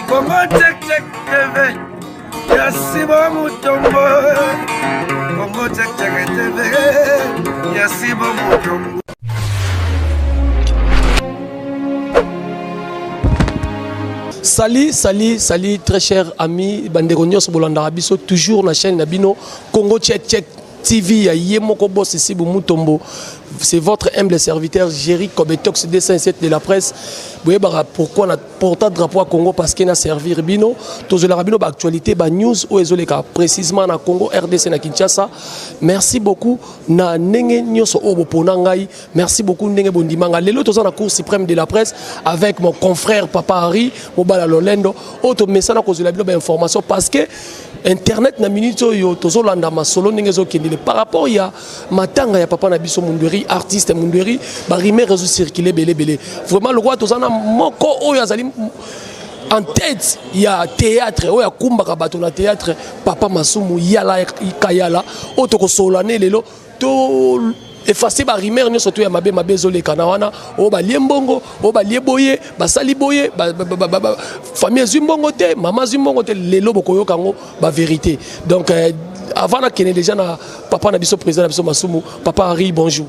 Congo Check Check TV ya Sibo Mutombo. Congo Check Check TV ya Sibo Mutombo. Salut, salut, salut, très cher ami bandeko nyonso bolandaka biso toujours na chaîne na bino Congo Check Check TV ya ye moko boss Sibu Mutombo. C'est votre humble serviteur Jerry Kobetox 207 de la presse. Boyebaka pourquoi na porta drapeau à Congo parce que na servir bino tozolaka bino ba actualité ba news oyo ezoleka précisément na Congo RDC na Kinshasa. Merci beaucoup na ndenge nyonso oyo bopona ngai. Merci beaucoup ndenge bondima ngai. Lelo toza na Cour suprême de la presse avec mon confrère Papa Harry Mobala Lolendo oyo tomesana kozwela bino ba information parce que internet na minute oyo tozolanda masolo ndenge ezokendele par rapport ya matanga ya papa na biso Mundweri, artiste Mundweri, ba rumeur ezo circuler ebele ebele. Vraiment lokola toza na moko oyo azali en tête ya théâtre oyo akumbaka bato na théâtre, papa Masumu Yala Kayala, oyo tokosolola ne lelo to effacer ba rumeur nyonso to ya mabe mabe ezoleka na wana, oyo balie mbongo, oyo balie boye, basali boye, famille ezwi mbongo te, mama azwi mbongo te. Lelo bokoyoka yango ba vérité. Donc avant nakende déjà na papa na biso, président na biso Masumu, papa Henri, bonjour.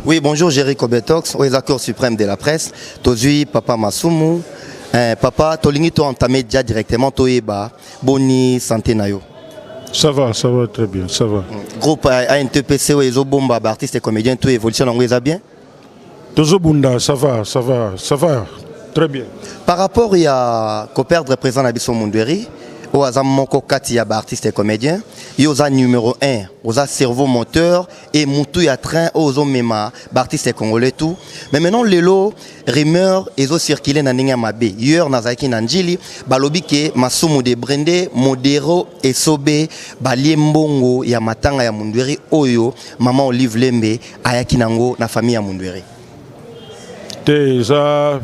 Oui, bonjour Jerry Kobetox, oyo eza Cour suprême de la presse. Tozwi papa Masumu. Papa, tolingi to entamer déjà directement, toyeba boni santé na yo. Ça va, ça va très bien, ça va. Groupe ANTPC oyo ezobomba ba artiste et comédien, to évolution nango eza bien? Tozobunda, ça va, ça va, ça va très bien. Par rapport ya koperdre président na biso Mundweri, oyo aza moko kati ya ba artiste et comédien, ye oza numéro 1, oza cerveau moteur et mutu ya train oyo ozomema ba artiste congolais tout. Mais maintenant lelo rumeur ezocircule na ndenge ya mabe. Hier nazalaki na Njili, balobi ke Masumu de Brende, Modero, Esobe balie mbongo ya matanga ya Mundweri oyo mama Olive Lembe ayaki nango na famille ya Mundweri. Te, eza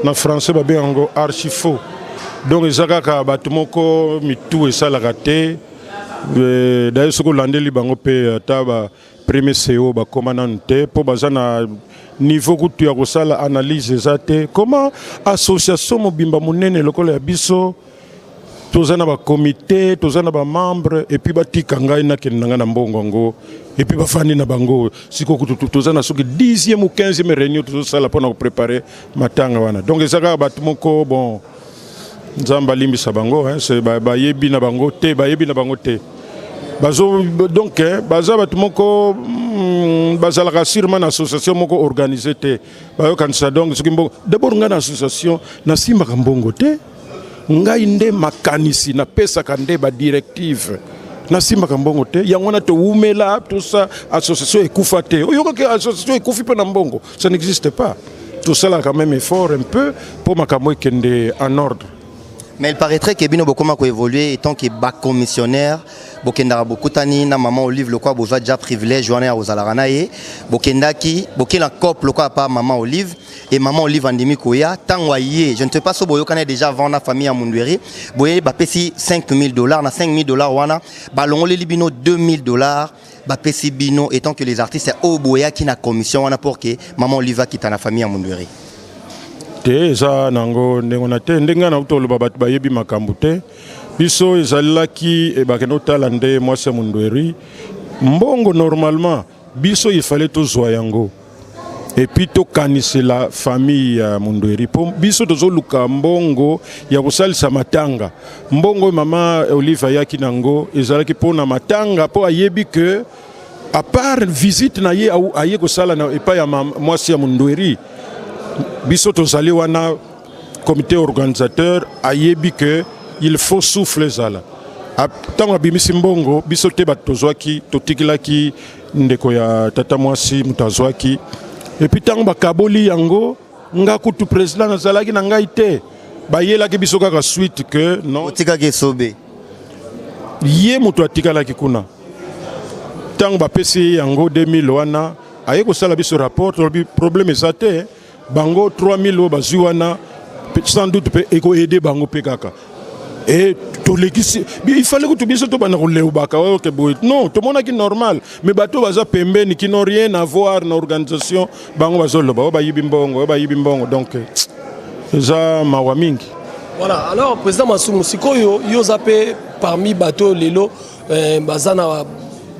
na français babenga yango archi faux. Donc eza kaka bato moko mitu esalaka te. D'ailleurs soki olandeli bango mpe, ata ba premier CO bakóma nanu te, mpo baza na niveau kutu ya kosala analyse eza te. Comment association mobimba monene lokola ya biso, toza na bakomité, toza na bamembre, et puis batika ngai nakende na ngai na mbongo yango, et puis bafandi na bango? Sikoyo kutu toza na soki 10e ou 15e réunion tozosala mpona koprépare matanga wana. Donc eza kaka bato moko, bon, Nzambe alimbisa bango, hein, bayebi na bango te, bayebi na bango te. Bazo donc baza bato moko bazalaka sûrement na association moko organisé te, bayokanisa. Donc soki mbongo, d'abord ngai na association nasimbaka mbongo te. Ngai nde makanisi napesaka, nde badirective, nasimbaka mbongo te. Yango wana towumela, tout ça, association ekufa te. Oyokaki association ekufi mpe na mbongo? Ça n'existe pas. Tosalaka quand même effort un peu mpo makambo ekende en ordre. Mais il paraîtrait que bino bokoma koévoluer étant que bacommissionnaire, bokendaka, bokutani na mama Olive, lokola bozwa déjà privilège wana ya kozalaka na ye. Bokendaki, bokenda cope lokola pa mama Olive, et mama Olive andimi koya. Ntango aye, je ne sais pas so boyokani déjà avant na famille ya Mundweri boye, bapesi 5000 $. Na 5000 $ wana, balongoleli bino 2000 $, bapesi bino étant que les artistes oyo boyaki na commission wana pour que mama Olive akita na famille ya Mundweri. Te, eza nango ndenge na te. Ndenge na toloba, bato bayebi makambo te. Biso ezalaki bakende otala nde mwasi ya Mundweri. Mbongo normalement biso il fallait tozwa yango et puis tokanisela famille ya Mundweri, mpo biso tozoluka mbongo ya kosalisa matanga. Mbongo oyo mama Olive ayaki nango ezalaki mpona matanga, mpo ayebi ke à part visite na ye aye kosala na epai ya mwasi ya Mundweri, biso tozali wana comité organisateur. Ayebi ke il faut souffle ezala. Ntango abimisi mbongo, biso te bato tozwaki, totikilaki ndeko ya tata mwasi moto azwaki. Et puis ntango bakaboli yango, nga kutu président nazalaki na ngai te. Bayelaki biso kaka suite que non. Otikaki Esobe? Ye moto atikalaki kuna. Ntango bapesi ye yango 2000 wana, aye kosala biso rapport. Tolobi problème eza te. Bango 3000 oyo bazwi wana, sans doute mpe ekoaider bango mpe kaka. E tolekisi, il fallait kutu biso tobanda kolewbaka oyo ke boye. Non, tomonaki normal, mais bato baza pembeni qui n'ont rien à voir na organisation, bango bazoloba oyo bayibi mbongo, oyo bayibi mbongo. Donc eza mawa mingi. Voilà, alors président Masumu, sikoyo yo oza mpe parmi bato oyo lelo baza na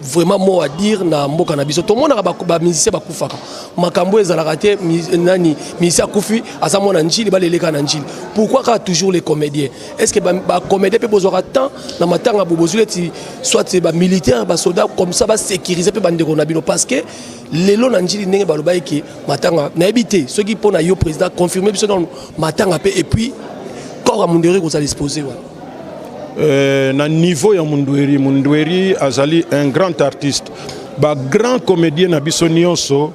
vraiment mot à dire na mboka na biso. Tomonaka bamusicien bakufaka, makambo ezalaka te. Nani musicien akufi, aza mwana Njili, baleleka na Njili. Pourquoi kaka toujours les comédiens? Est ce que bacomédien mpe bozwaka temps na matanga? Bo bozwi neti soit bamilitaire, basoda, comme ça basécuriser mpe bandeko na bino, parce que lelo na Njili, ndenge balobaki ke matanga, nayebi te soki mpo na yo président, confirme biso nano matanga mpe, et puis corps ya Mundweri kozala exposé wana. Na niveau ya Mundweri, Mundweri azali un grand artiste. Bagrand comédien na biso nyonso,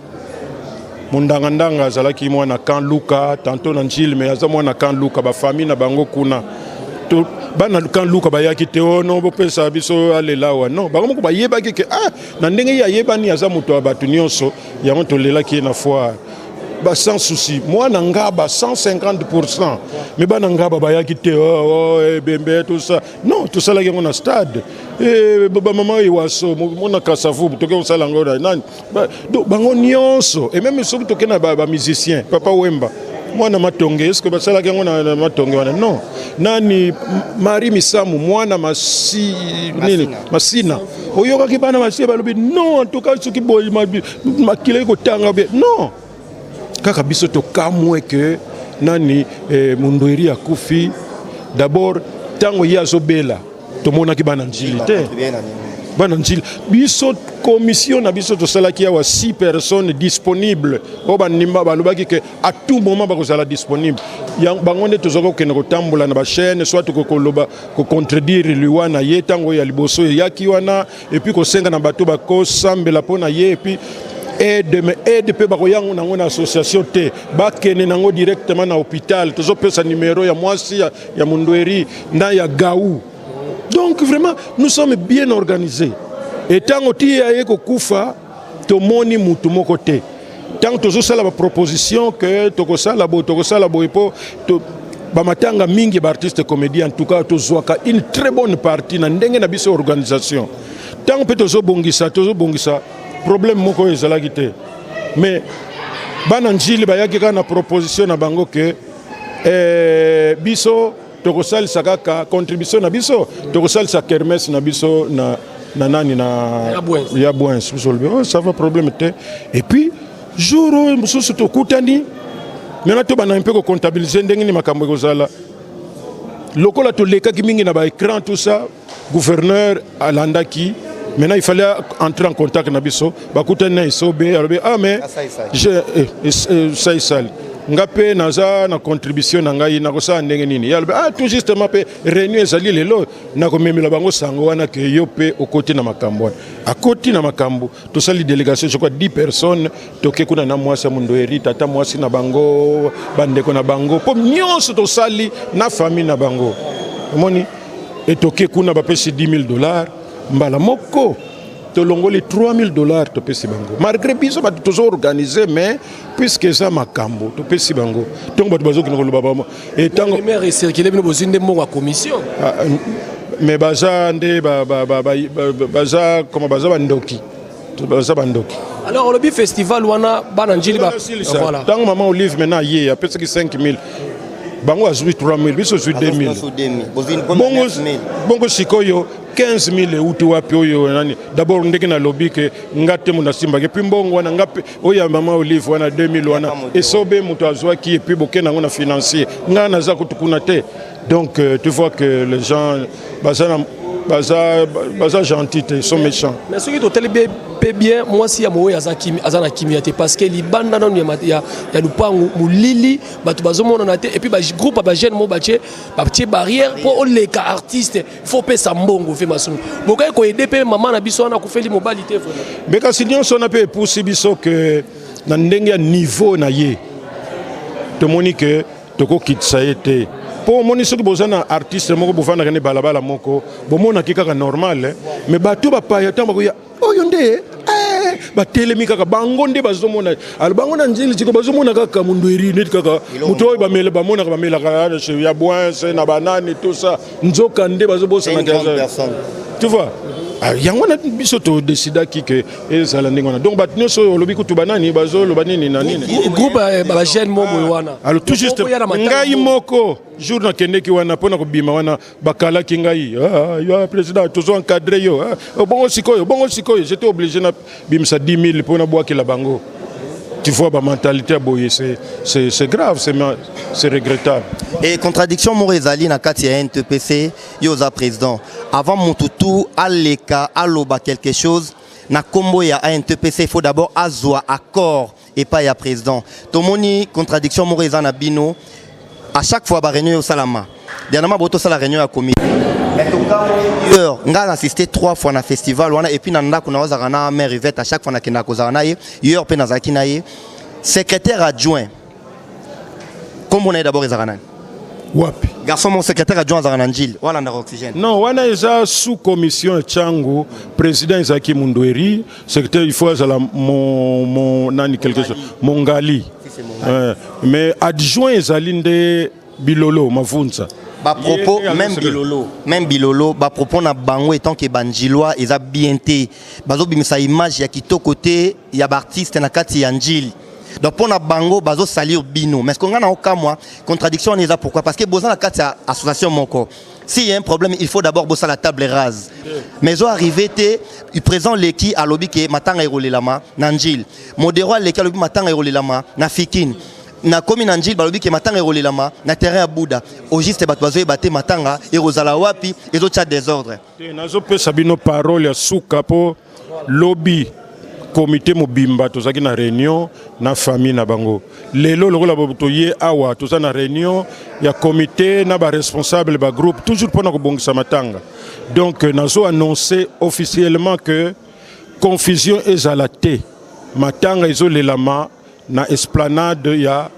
Mundangandanga azalaki mwana Camp Luka, tantôt na Njili, mais aza mwana Camp Luka. Bafamille na bango kuna, bana Camp Luka bayaki te ono bopesa biso alela awa. Non, bango moko bayebaki ke ah, na ndenge ye ayebani, aza moto ya bato nyonso, yango tolelaki ye na foire. Ba sans souci, mwana Ngaba 150, mais bana Ngaba bayaki te oh, oh, ebembe, tout ça. Non, tosalaki yango na stade. Bamama Ewaso, mona Kasavubu, toke kosala yango na nani. Donc bango nyonso, et même soki toke na bamusicien, Papa Wemba mwana Matonge, est ce que basalaki yango na Matonge wana? Non. Nani, Marie Misamu mwana Masi nini, Masina, oyokaki bana Masina balobi non, en tout cas soki boye makila ekotanga bien? Non. Kaka biso tokamwe ke nani, Mundweri akufi. D'abord ntango ye azobela, tomonaki bana Njili te. Bana Njili, biso commission na biso tosalaki awa 6 personnes disponibles oyo bandimba balobaki ke à tout moment bakozala disponible. Bango nde tozwaki kokende kotambola na bachaîne, soit koloba, kocontredire liwa na ye ntango oyo ya liboso eyaki wana, et puis kosenga na bato bakosambela mpo na ye, et puis aide. Mais aide mpe bakoyango nango na association te, bakende nango directement na hôpital. Tozopesa numero ya mwasi ya Mundweri na ya Gau. Donc vraiment nous sommes bien organisés. Et ntango ti aye kokufa, tomoni mutu moko te. Ntango tozosala baproposition ke tokosala boye, tokosala boye mpo bamatanga mingi baartiste comédien, en tout cas tozwaka une très bonne partie na ndenge na biso organisation. Ntango mpe tozobongisa, tozobongisa, problème moko oyo ezalaki te. Mais bana Njili bayaki kaka na proposition na bango ke biso tokosalisa kaka contribution na biso, tokosalisa kermesse na biso na nani, na ya Bwins. Biso olobi oh, ça va, problème te. Et puis jour oyo mosusu tokutani maintenant, tobanda mpe kocomptabiliser ndenge nini makambo ekozala. Lokola tolekaki mingi na baécran, tout ça, gouverneur alandaki. Maintenant il fallait entrer en contact na biso. Bakutani na Esobe, alobi ah, mais je saisali nga mpe naza na contribution na ngai, nakosala ndenge nini? Ye alobi ah, tout justement mpe réunion ezali lelo, nakomemela bango sango wana ke yo mpe okoti na makambo wana. Akoti na makambo, tosali délégation, je crois 10 personnes, toke kuna na mwasi ya Mundoeri, tata mwasi na bango, bandeko na bango, mpo nyonso tosali na famille na bango. Omoni, etoke kuna, bapesi 10 000 $. Mbala moko tolongoli 3 000 $, topesi bango, malgré biso bato tozoorganiser, mais puisque eza makambo, topesi bango. Ntongo bato bazokende koloba bango etango maire ecircule, bino bozwi nde mbongo ya commission. Ah, mais baza nde baza koma, baza bandoki, baza bandoki. Alors olobi festival wana, bana Njili ba voilà. Ntango mama Olive maintenant ye apesaki 5000, bango azwi 3000, biso ozwi 2000. Bongo, bongo sikoyo 15 000 euti wapi? Oyo nani d'abord? Ndenge nalobi ke nga te moto asimbaki, et puis mbongo wana nga mpe oyo ya mama Olive wana 2000 wana, Esobe moto azwaki, et puis bokende yango na financier, nga naza kutu kuna te. Donc tu vois que les gens baza na baza gentil te, ils sont méchants. Mais soki totali mpe bien, mwasi ya moweyi aza na kimia te, parce que libanda nanu ya lupangu molili, bato bazomonana te. Et puis bagroupe ya bajeune mo batie barrière mpo oleka artiste, faut opesa mbongo. Fe Masumu, bokoki koaider mpe mama na biso wana akufeli mobali te vraiment? Mais kasi nyonso wana mpe epusi biso ke na ndenge ya niveau na ye, tomoni ke tokokitisa ye te. Mpo omoni, soki boza na artiste moko, bovandaka ne balabala moko, bomonaki kaka normal, eh? Mais bato bapaya, ntango bakoya, oyo nde batelemi kaka, bango nde bazomona. Alors bango na Nzili siko bazomona kaka Mundweri neti kaka moto oyo bamele, bamonaka bamelaka ya Bwinse na banani, tout ça. Nzoka nde bazobosana, tu vois. Ah, yango wana biso todesidaki ke ezala ndenge wana. Donc bato nyonso oyo olobi kutu banani bazoloba nini na nini. Groupe eh, bajeune mo boye wana. Alors tout juste ngai moko jour nakendeki wana mpo na kobima wana, bakalaki ngai: "Ah, yo président, tozo encadre yo. Ah, oh, bongo sikoyo, bongo sikoyo." J'étais obligé na bimisa 10 000 mpo nabwakela bango. Tu vois, bamentalité ya boye, c'est grave, c'est regrettable. Et contradiction moko ezali na kati ya ANTPC. Yo oza président, avant motu tu aleka aloba quelque chose na nkombo ya ANTPC, il faut d'abord azwa accord epai ya président. Tomoni contradiction moko eza na bino. À chaque fois baréunion eosalama, dernièrement bo tosala réunion ya comité, heure ngai na assisté trois fois na festival wana. Et puis na ndako na ozalaka na mère Yvette, à chaque fois nakendaka kozala na ye. Heure mpe nazalaki na ye. Secrétaire adjoint, nkombo na ye d'abord ezalaka nani? Wapi? Garçon, mon secrétaire adjoint azalaka na Njili, walandaka Oxygène. Non, wana eza sous commission Ntiango. Président ezalaki Mundweri, secrétaire il faut azala mon nani, quelque chose Mongali. Mais adjoint ezali nde Bilolo Mavunza. Bapropos même Bilolo, même Bilolo, bapropos na bango étant que banjilois eza bien te. Bazobimisa image ya kitoko te ya baartiste na kati ya Njili. Donc mpo na bango bazosalir bino. Mais ce que ngai na okamwa, contradiction wana eza pourquoi? Parce que boza na kati ya association moko. S'il y a un problème, il faut d'abord bosala table rase. Mais ezo arrivé te. Président leki alobi ke matanga ekolelama na Njili, modero aleki alobi matanga ekolelama na Fikine, nakomi na Njili, balobi ke matanga ekolelama na terrain ya Buda. Au juste bato bazoyeba te matanga ekozala wapi, ezotia désordre. Te, nazopesa bino parole ya suka mpo lobi komite mobimba tozalaki na réunion na famille na bango. Lelo lokola toye awa, toza na réunion ya comité na baresponsable bagroupe, toujours mpona kobongisa matanga. Donc nazo annoncer officiellement que confusion ezala te, matanga ezolelama na esplanade ya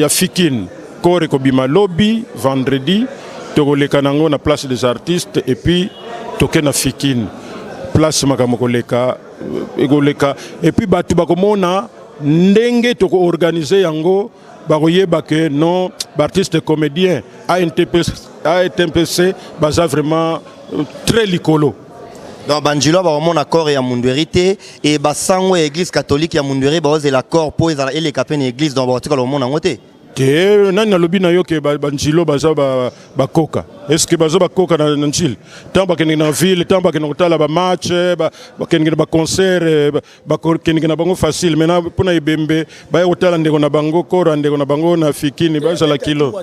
Fikine. Corps ekobima lobi vendredi, tokoleka nango na Place des Artistes et puis toke na Fikine, place makambo koleka ekoleka. Et puis bato bakomona ndenge tokoorganize yango, bakoyeba ke non, baartiste comédien ANTP, ANTPC baza vraiment très likolo. Donc banjilo bakomona corps ya Mundweri te e basango ya église catholique ya Mundweri baozela corps mpo ezala eleka mpe na église, donc bakotikala komona yango te. Te, nani nalobi na yo ke banjilo baza bakoka? Est ce que baza bakoka na Njili? Ntango bakendeke na ville, ntango bakende kotala bamatch, bakendeke na baconcert, bakendeke na bango facile. Maintenant mpona ebembe, baya kotala ndeko na bango, corps ya ndeko na bango na Fikini, bazala kilo.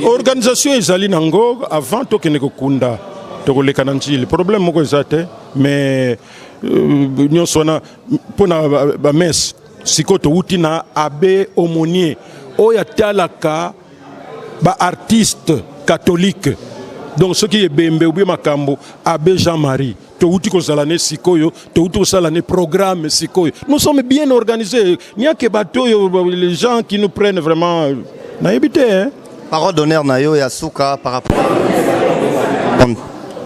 Organisation ezali nango. Avant tokende kokunda, tokoleka na Njili, problème moko eza te. Mais nyonso wana mpona bamesse. Sikoyo towuti na abbé aumônier oyo atalaka baartiste catholique. Donc soki ebembe obie makambo, abbé Jean-Marie, towuti kozala ne sikoyo, towuti kosala ne programme sikoyo. Nous sommes bien organisés. Niake bato oyo, les gens qui nous prennent vraiment, nayebi te, hein? Parole d'honneur na yo ya suka par rapport.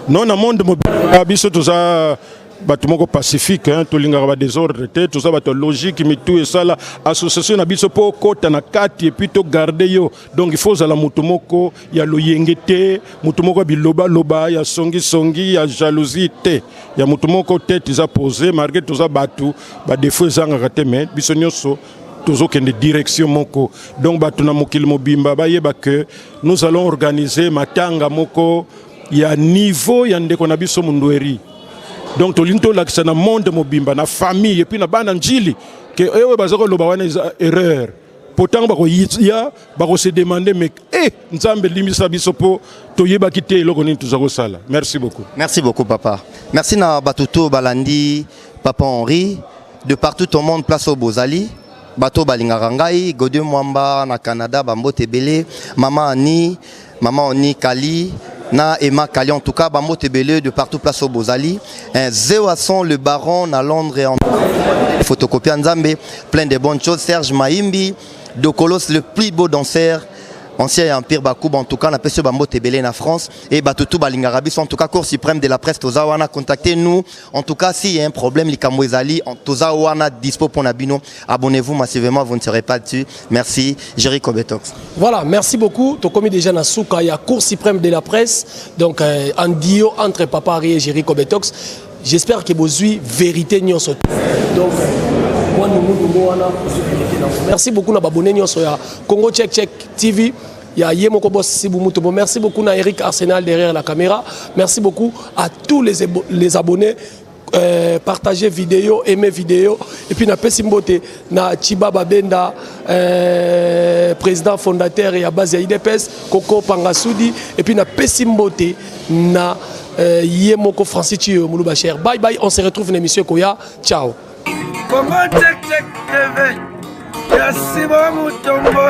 Non, na monde mobimba, biso toza bato moko pacifique, hein, tolingaka badésordre te. Toza bato ya logique, mitu esala. Association na biso, mpo okɔta na kati et puis togarde yo, donc il faut ozala moto moko ya loyenge te, moto moko ya bilobaloba, ya songisongi, ya jalousie te, ya moto moko tete eza posé. Malgré toza bato badéfaut ezangaka te, mais biso nyonso tozokende direction moko. Donc bato na mokili mobimba bayeba que nous allons organiser matanga moko ya niveau ya ndeko na biso Mundweri. Donc tolingi tolakisa na monde mobimba, na famille et puis na bana Njili ke ewe baza koloba wana eza erreur. Pourtant bakoya bakose demander: mais e Nzambe limbisa biso mpo toyebaki te eloko nini toza kosala. Merci beaucoup. Merci beaucoup, papa. Merci na bato to balandi papa Henri de partout au monde, place au bozali, bato balingaka ngai, Godé Mwamba na Canada, bambote ebele, mama Ani, mama Oni Kali na Emma Kali, en tout cas bambote ebele de partout place au bozali. Zewason le baron na Londres en photocopie Nzambe, plein de bonnes choses. Serge Maimbi Dokolos, le plus beau danseur. Ancien ya Empire Bakuba, en tout cas napesi yo bambote ebele na France et bato tout balingaka biso. En tout cas, Cour suprême de la presse, toza wana, contactez-nous. En tout cas, s'il y a un problème, likambo ezali, toza wana dispo mpona bino. Abonnez-vous massivement, vous ne serez pas dessus. Merci, Jerry Kobetox. Voilà, merci beaucoup. Tokomi déjà na suka ya Cour suprême de la presse. Donc, en duo entre Papa Harry et Jerry Kobetox. J'espère que bozui vérité nyonso. Donc, moi, nous nous wana bozui vérité nango. Merci beaucoup na babonné nyonso ya Congo Check Check TV. Ya ye moko boss Sibu Mutombo. Merci beaucoup na Eric Arsenal derrière la caméra. Merci beaucoup à tous les abonnés. Partagez vidéo, aimez vidéo. Et puis na pesi mbote na Chiba Babenda, président fondateur ya base ya UDPS, Coco Pangasudi. Et puis na pesi mbote na ye moko Francis Chiyo Moulouba cher. Bye bye, on se retrouve dans l'émission Koya. Ciao. Congo Check Check TV, ya Simon Mutombo.